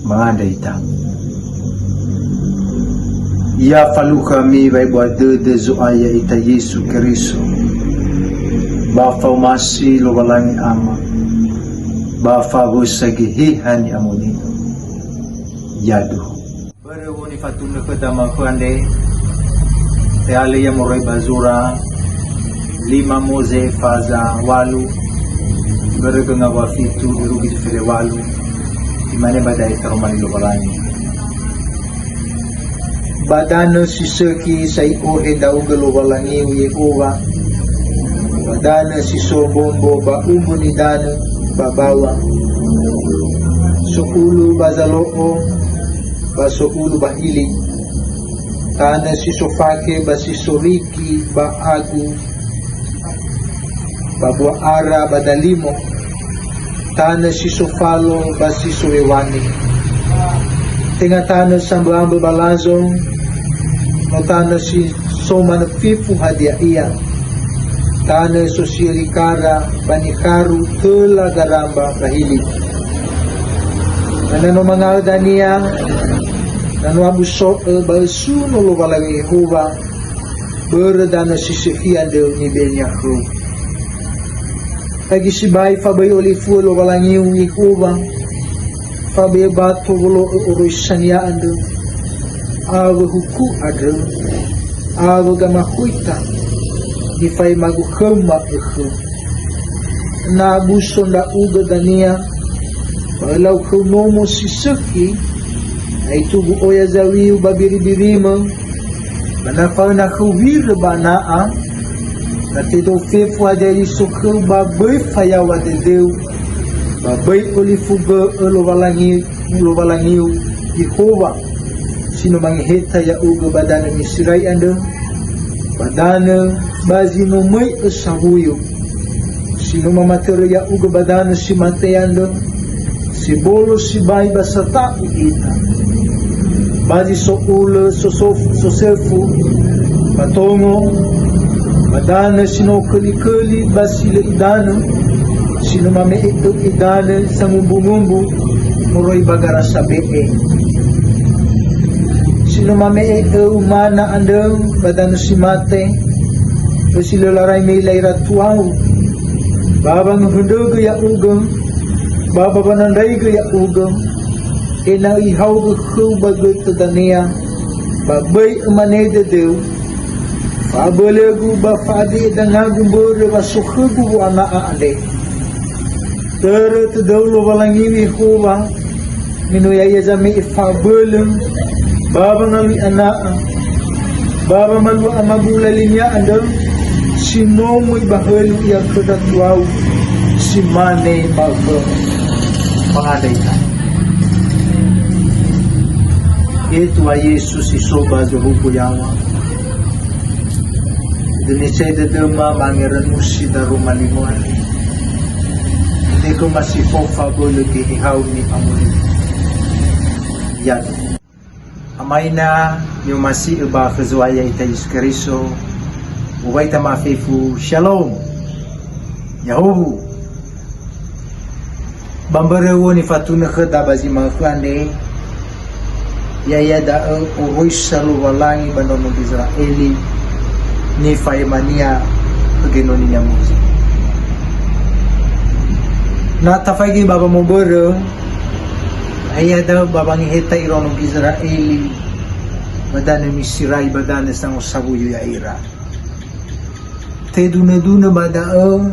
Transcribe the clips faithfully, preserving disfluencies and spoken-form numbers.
Mangandrö ita. Ya falukha ami wa'ebua dödö Zo'aya ita Yesu Keriso, ba fa'omasi Lowalangi Ama, ba fawösa Geheha Ni'amoni'ö. Yaduhu. Börö wöi nifatunö khöda makhö andre, te'alö ia moroi ba zura lima Moze faza walu, börö gö ngawua fitu irugi zi fele walu, imane ba da'e taroma li Lowalangi. Ba danö si sökhi sa i'ohe ndra'ugö Lowalangiu Yehowa, ba danö si so mbombo ba umbu nidanö ba bawa, so'ulu ba zalo'o, ba so'ulu ba hili, tanö si so fake ba si so riki ba agu, ba bua ara ba dalimo, tanö si so falo ba si so wewane. Tenga tanö sambö-ambö ba lazo, no tanö si so manö fifu hadia ia, tanö so siöli kara ba nikharu töla garamba ba hili. Na no mangawö dania, na no abuso'ö ba ösuno Lowalangi Yehowa, börö danö si sökhi andrö nibe'e-Nia khöu. Hadia sibai faböi olifu'ö Lowalangiu Yehowa, faböi bato wolo'ö oroisa-Nia andrö, awö huku andrö, awö gamakhoita, nifaemagu khöma ökhö. Na abuso ndra'ugö dania, ba ölau khöu nomo si sökhi, na itugu oya zawiu ba biribirimö, ba na fa'öna khöu hirö ba ana'a, na tedou fefu hadia zi so khöu ba böi fayaŵa dödöu, ba böi olifugö'ö Lowalangi, Lowalangiu Yehowa, si no mangeheta ya'ugö ba danö Miserai andrö, ba danö ba zi no möi'ö sawuyu, si no mamatörö ya'ugö ba danö si mate andrö, sebolo sibai ba sata'u ita. Ba zi so ulö sosof-, sosöfu, ba tongo, ba danö si no köli-köli ba si lö idanö, si no mame'e öu idanö sangumbungumbu moroi ba garasa be'e. Si no mame'e öu mana andrö ba danö si mate, ösi lö larai me ilaira tuau, ba wangöhöndrögö ya'ugö, ba, ba wanandraigö ya'ugö, ena'ö ihaogö khöu ba götö dania, ba böi ömane dödöu, fa'abölögu ba fa'abe'e dangagu mbörö wa so khögu wo'ana'a andre. Törö tödöu Lowalangiu Yehowa, me no ya'ia zame'e fa'abölö, ba wangalui ana'a, ba wamalua amagu lalinia andrö, si no möi ba hölu ia khöda tuau, si mane ba khöu. Mangandrö ita. He Tua Yesu si so ba zorugo yaŵa. Dönicai dödöma mangeranusi daroma li Moali. Degöma si fofa bölö Geheha-U ni'amoni'ö. Yaduhu. Amaina, mi'omasi'ö ba khö Zo'aya ita Yesu Keriso, uwaita mafefu, Shalom. Ya'ahowu. Ba mbörö wöi nifatunö khöda ba zi ma'ökhö andre, ya'ia da'ö oroisa Lowalangi ba ndraono Gizera'eli, nifa'ema-Nia khö genoni-Nia Moze. Na tafaigi ba wamobörö, ya'ia da'ö ba wangeheta iraono Gizera'eli ba danö Miserai, ba danö sangosawuyu ya'ira. Tedunödunö ba da'ö,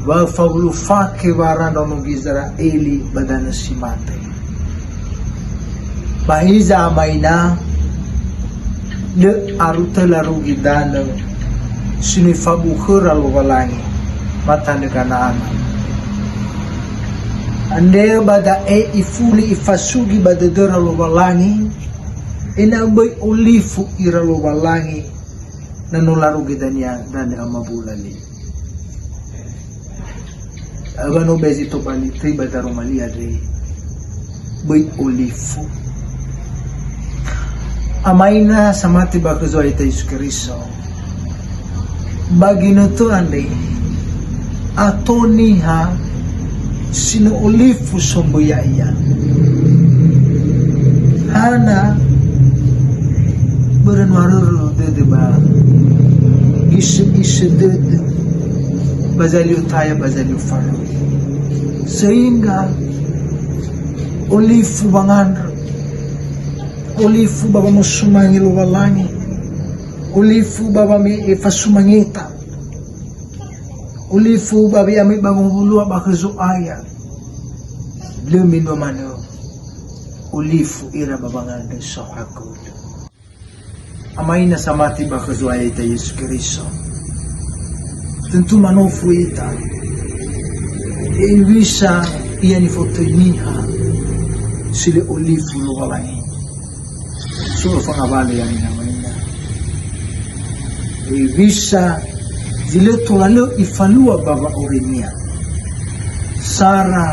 wa fawulu fake wara ndraono Gizera'eli ba danö si mate. Ba hiza amaina, lö aru töla rugi danö si no ifabu'u khöra Lowalangi, ba tanö Gana'ana. Andrö ba da'e ifuli ifasugi ba dödöra Lowalangi, ena'ö böi olifu ira Lowalangi, na no larugi dania danö amabula li. Awa no bezi tobali töi ba daroma li andre, böi olifu. Amaina samati ba khö Zo'aya ita Yesu Keriso. Ba ginötö andre, ato niha si no olifu somböi ya'ia. Ana, börö nuarörö dödö ba isö-isö dödö, ba zalio taya, ba zalio faröi. Sehingga olifu wangandrö, olifu ba wamosumange Lowalangi, olifu ba wame'e fasumangeta, olifu ba we'amöi ba wowulua ba khö Zo'aya. Lö mendrua manö olifu ira ba wangandrö saohagölö. Ama ina samati ba khö Zo'aya ita Yesu Keriso. Tentu manofu ita. Hewisa ia nifotöi niha si lö olifu Lowalangi. So fangawalö ya'ami ama ina. Hewisa zi lö tola lö ifalua ba wa'aurinia. Sara,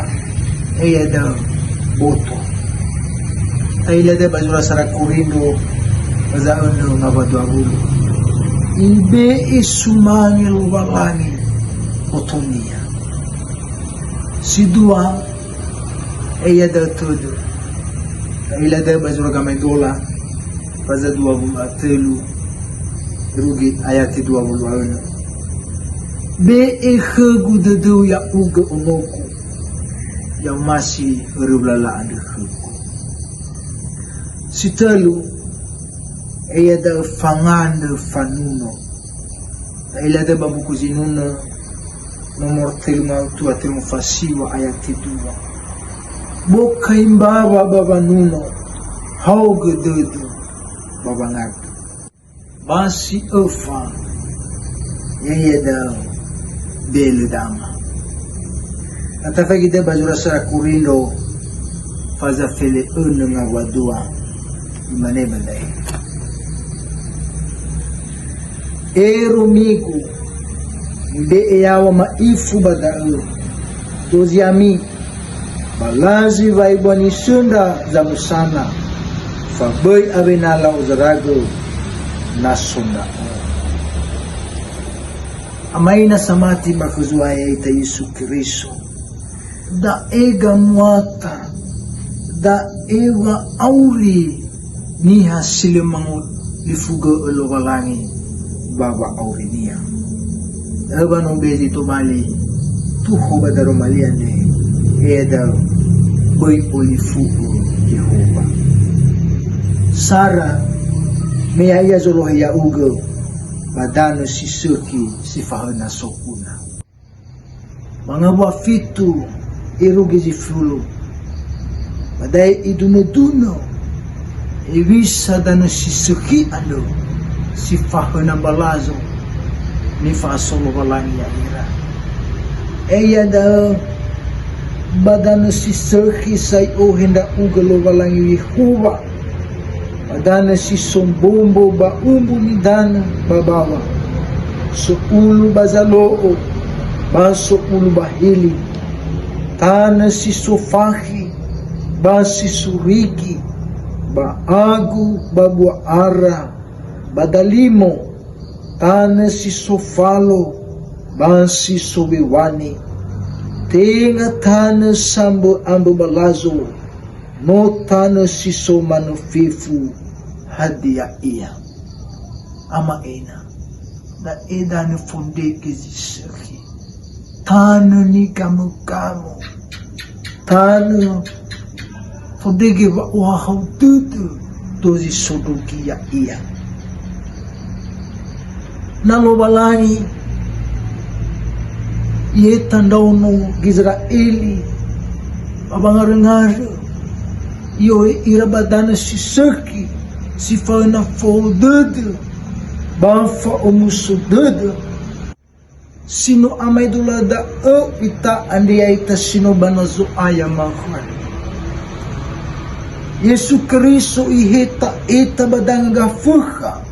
ea da'ö boto. Ta'ila da'ö ba zura sara Korindro, ba za'önö ngawa dua wulu. Ibe'e sumange Lowalangi botonia. Si dua, ea da'ö tödö. Ta'ila da'ö ba zura Gamaedola, ba za dua wulu a tölu, irugi ayati dua wulu a önö. Be'e khögu dödöu ya'ugö onogu, ya omasi höröu lala andrö khögu. Si tölu, ea da'ö fangandrö fanuno. Ta'ila da'ö ba Mbuku Zinunö, nomor tölu ngau tua tölu fasiwa ayati dua. Bokai mbawa ba wanuno, haogö dödö ba wangandrö. Ba si öfa, ya'ia da'ö, belö dama. Na tafaigi da'ö ba zura sara Korindro, faza fele önö ngawa dua, imane ba da'e. Ero migu, mibe'e yaŵa ma'ifu ba da'ö, dozi ami, ba lazi wa'ebua nisöndra zamusana, fa böi awena la'ozaragö na so ndra'o. Ama ina samati ba khö Zo'aya ita Yesu Keriso. Da'e gamuata, da'e wa'auri niha si lö mangolifugö'ö Lowalangi ba wa'aurinia. Öba no bezi tobali tuho ba daromali andre, ea da'ö, böi olifu'ö Yehowa. Sara, me ya'ia zolohe ya'ugö, ba danö si sökhi si fahöna soguna. Mangawua fitu irugi zi fulu. Ba da'e idunödunö hewisa danö si sökhi andrö si fahöna balazo nifa'aso Lowalangi ya'ira. Ea da'ö ba danö si sökhi sai'ohe ndra'ugö Lowalangi Yehowa. Ba danö si so mbombo ba umbu nidanö ba bawa, so ulu ba zalo'o, ba so ulu ba hili, tanö si so fakhi, ba si so rigi, ba agu, ba bua ara, ba dalimo, tanö si so falo, ba si so wewani, tenga tanö sambö ambö balazo, no tanö si so manö fefu hadia ia. Ama ina, da'e danö fondrege zi sökhi. Tanö nigamögamö. Tanö fondrege wa'ohahau dödö dozi sondrugi ya'ia. Na Lowalangi iheta ndraono Gizera'eli ba wangaröngarö, i'ohe ira ba danö si sökhi, si fa'öna fao dödö, ba fa'omuso dödö. Si no amaedola da'ö ita andre ya'ita si no ba na Zo'aya makhöa. Yesu Keriso iheta eta ba danga gafökha,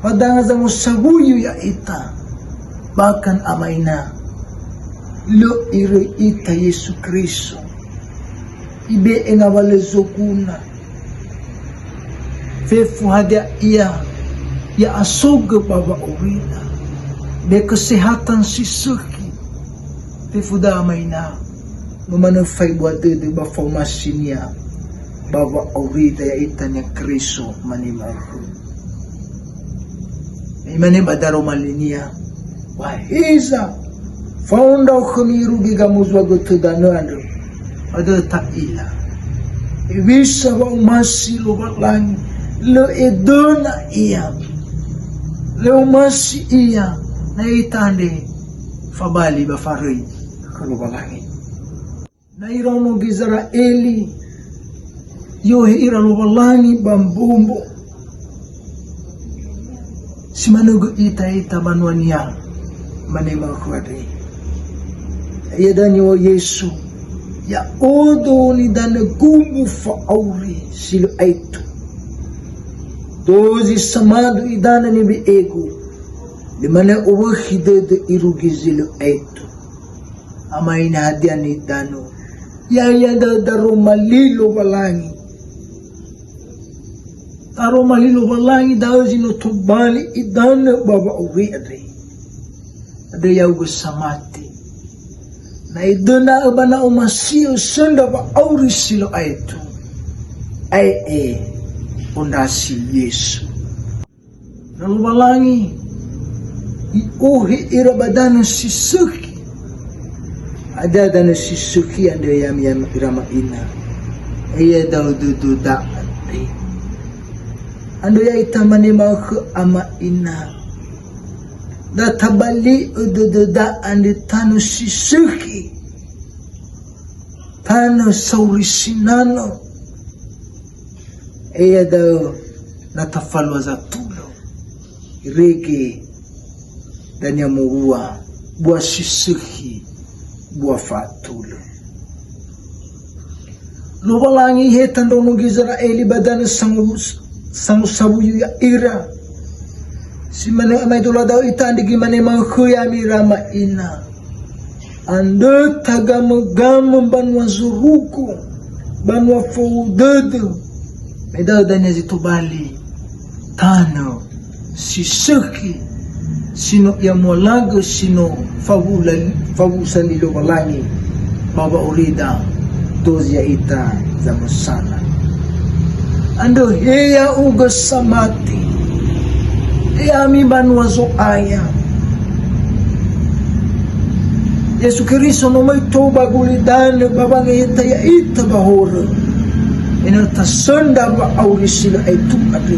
ba danga zangosawuyu ya'ita. Bahkan ama ina, lö iröi ita Yesu Keriso. Ibe'e ngawalö zoguna. Fefu hadia ia ya'asogö ba wa'aurina. Be kesehatan si sökhi. Fefu da'ö ama ina, no manö faibua dödö ba faomasinia. ba wa'aurida ya'ita niha Keriso, mane ma'ökhö. Imane ba daroma linia, "Wa heza fao ndra'o khömi irugi gamozua götö danö andrö?" Ba da'ö ta'ila. Hewisa wa'omasi Lowalangi, lö edöna ia. Lö omasi ia, na itandre fabali ba faröi khö Lowalangi. Na iraono Gizera'eli, i'ohe ira Lowalangi ba mbombo. Si manö göi ita, ita banua-Nia, mane ma'ökhö andre. Ia dania Yesu, "Ya'odo nidanö gumbu fa'auri si lö aetu. Dozi samadu idanö nibe'egu, lö manö owökhi dödö irugi zi lö aetu." Ama ina, hadia nidanö? Ya'ia da'ö daroma li Lowalangi. Daroma li Lowalangi da'ö zi no tobali idanö ba wa'auri andre. Andrö ya'ugö samati. Na edöna'ö ba na omasi'ö söndra wa'auri si lö aetu, ae'e ondrasi Yesu. Na Lowalangi i'ohe ira ba danö si sökhi. Hadia danö si sökhi andrö, ya'ami ira ama ina? Ia da'ö dödöda andre. Andrö ya'ita, mane ma'ökhö ama ina. Da tabali'ö dödöda andrö tanö si sökhi. Tanö sauri sinanö. Ia da'ö na tafalua zatulö. Irege dania mowua, bua si sökhi, bua fa'atulö. Lowalangi iheta ndraono Gizera'eli ba danö sangu-, sangu sawuyu ya'ira. Si manö amaedola da'ö itandrigi, mane ma'ökhö, ya'ami ira ama ina. Andrö tagamögamö mbanua zorugo, mbanua fou dödö, me da'ö dania zi tobali tanö si sökhi, si no i'amualagö, si no fawula-, fawusa li Lowalangi ba wa'aurida, dozi ya'ita zamösana. Andrö he ya'ugö samati, he ya'ami banua Zo'aya. Yesu Keriso no möi tou ba gulidanö ba wangeheta ya'ita ba horö, ena'ö tasöndra wa'auri si lö aetu andrö,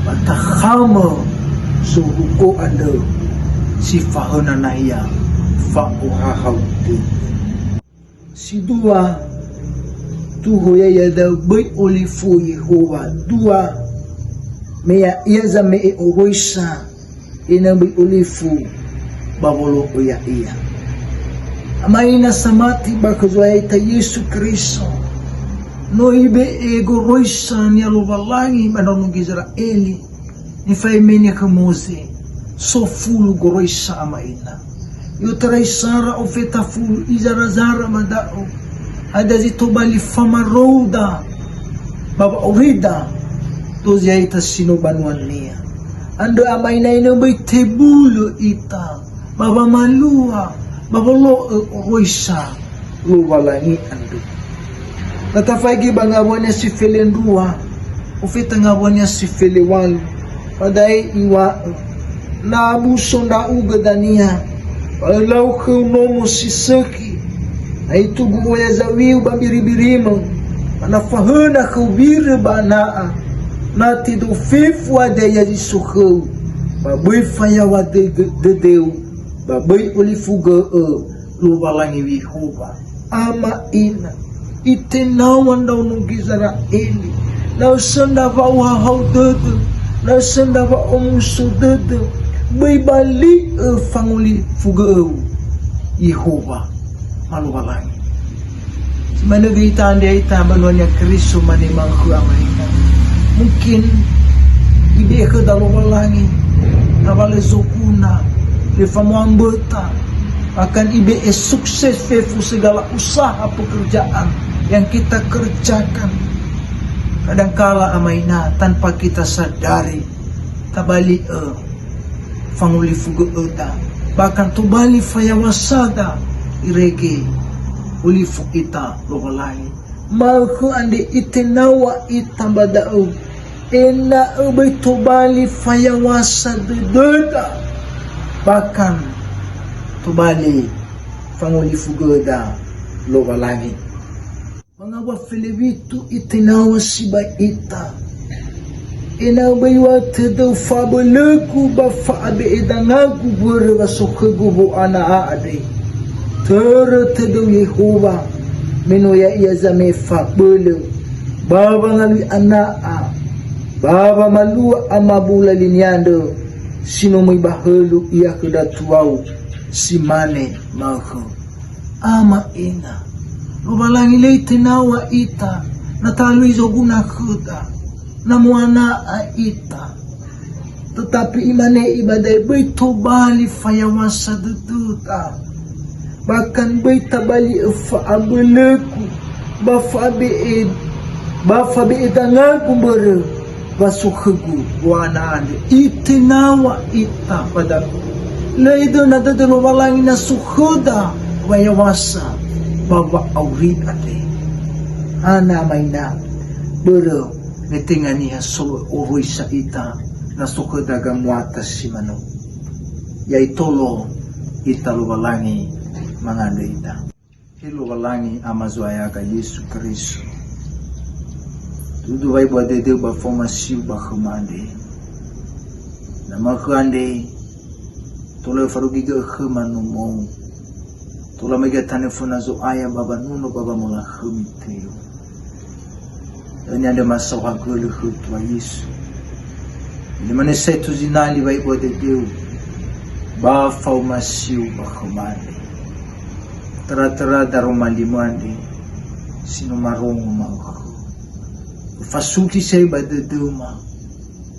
ba takhamö zorugo andrö si fahöna nahia fa'ohahau dödö. Si dua, tuho ya'ia da'ö böi olifu Yehowa. Dua, me ya'ia zame'e oroisa, ena'ö böi olifu ba wolo'ö ya'ia. Ama ina samati ba khö Zo'aya ya'ita Yesu Keriso, no ibe'e goroisa-Nia Lowalangi ba ndraono Gizera'eli. Nifaemenia khö Moze, sofulu goroisa ama ina. I'otarai sara ofeta fulu, izarazara ba da'ö. Hadia zi tobali famarouda ba wa'aurida, dozi ya'ita si no banuania. Andrö ama ina, ena'ö böi tebulö ita ba wamalua, ba wolo'ö oroisa Lowalangi andrö. Na tafaigi ba ngawuania si felendrua, ofeta ngawuania si felewalu, ba da'e iŵa'ö, "Na abu so ndra'ugö dania, ba ölau khöu nomo si sökhi. Na itugu oya zawiu ba mbirimbiri-Mö, ba na fahöna khöu wirö ba ana'a, na tedou fefu hadia ia zi so khöu, ba böi fayaŵa dödö-, dödöu, ba böi olifugö'ö Lowalangiu Yehowa." Ama ina, itenaw̃a ndraono Gizera'eli, lö söndra wa'ohahau dödö, lö söndra wa'omuso dödö, böi bali'ö fangolifugö'öu Yehowa, ma Lowalangi. Si manö göi ita andre, ita banuania Keriso, mane ma'ökhö ama ina. Mungkin ibe'e khöda Lowalangi, na wa lö zoguna, lö famoa mböta, bahkan ibe'e sukses fefu segala usaha pekerjaan yang kita kerjakan. Kadangkala ama ina, tanpa kita sadari, tabali'ö fangolifugö'öda, bahkan tobali fayawasada irege olifu ita Lowalangi. Ma'ökhö andre itenaw̃a ita ba da'ö, ena'ö böi tobali fayaw̃asa dödöda, bahkan tobali fangolifugöda Lowalangi. Ba ngawua felewitu itenaw̃a sibai ita. Ena'ö böi uŵa'ö tödöu fa'abölögu ba fa'abe'e dangagu börö wa so khögu wo'ana'a andre. Törö tödöu Yehowa, me no ya'ia zame'e fa'abölö, ba wangalui ana'a, ba wamalua amabula li niandrö, si no möi ba hölö ia khö ndra tuau si mane ma'ökhö. Ama ina, Lowalangi lö itenaw̃a ita, na talui zoguna khöda, na mo'ana'a ita. Tetapi imane ibadai böi tobali fayaw̃asa dödöda. Bahkan böi tabali'ö fa'abölögu, ba fa'abe'e, ba fabe'e dangagu mbörö, wa so khögu wo'ana'a andre, itenaw̃a ita ba da'ö. Lö edöna dödö Lowalangi na so khöda wayaw̃asa ba wa'auri andre. Hana ama ina, börö me tenga niha solo'ö oroisa ita, na so khöda gamuata si manö. Ya'itolo ita Lowalangi mangandrö ita. He Lowalangi Ama Zo'aya ga Yesu Keriso. Dudu wa'ebua dödöu ba faoma siu ba khöma andre. Na ma'ökhö andre, tola öfarugigö khöma nomou. Tola maiga tanö föna Zo'aya ba wanuno ba wamolakhömi töi. Dania andre ma saohagölö khöu Tua Yesu. Me manö saetu zinali wa'ebua dödöu ba faoma siu ba khöma andre. Töra-töra daroma limö andre si no marongo ma'ökhö. Ufasugi sai ba dödöma,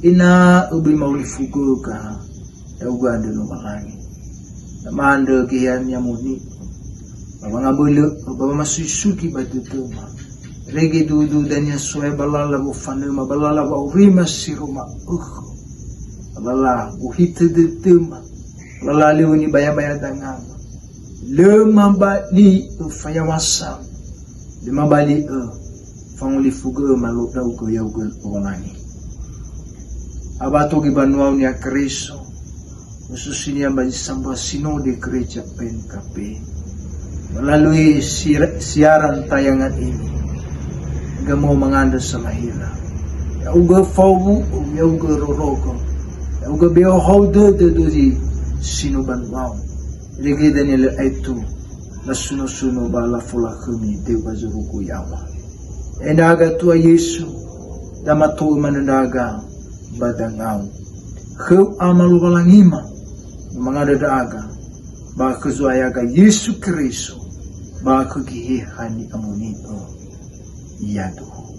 ena'ö böi ma'olifugöga ya'ugö andrö Lowalangi. Na ma'andrö Geheha Ni'amoni'ö, ba wangabölö'ö, ba wamasusugi ba dödöma. Irege dudu dania so'aya ba lala wofanöma, ba lala wa'aurima si no ma'ökhö. Ba lala wohitö dödöma, ba lala lö nibayabaya dangama. Lö mabali'ö fayaw̃asa. Lö mabali'ö fangolifugöma lo ndra'ugö ya'ugö Lowalangi. Abato göi banua-Nia Keriso, khususinia ba zi sambua Sinode Gereja P N K P. Melalui si-, siaran tayangan ini, gamo mangandrö salahera. Ya'ugö fawu'ö, ya'ugö rorogö, ya'ugö beo hau dödö dozi si no banua-U. Irege dania lö aetu, lasuno-suno ba lafolakhömi döi ba zorugo yaŵa. Endra'aga Tua Yesu, damato'ö manö ndra'aga ba danga-U. Khöu Ama Lowalangima, no mangandrö ndra'aga, ba khö Zo'aya ga Yesu Keriso, ba khö Geheha Ni'amoni'ö. Yaduhu.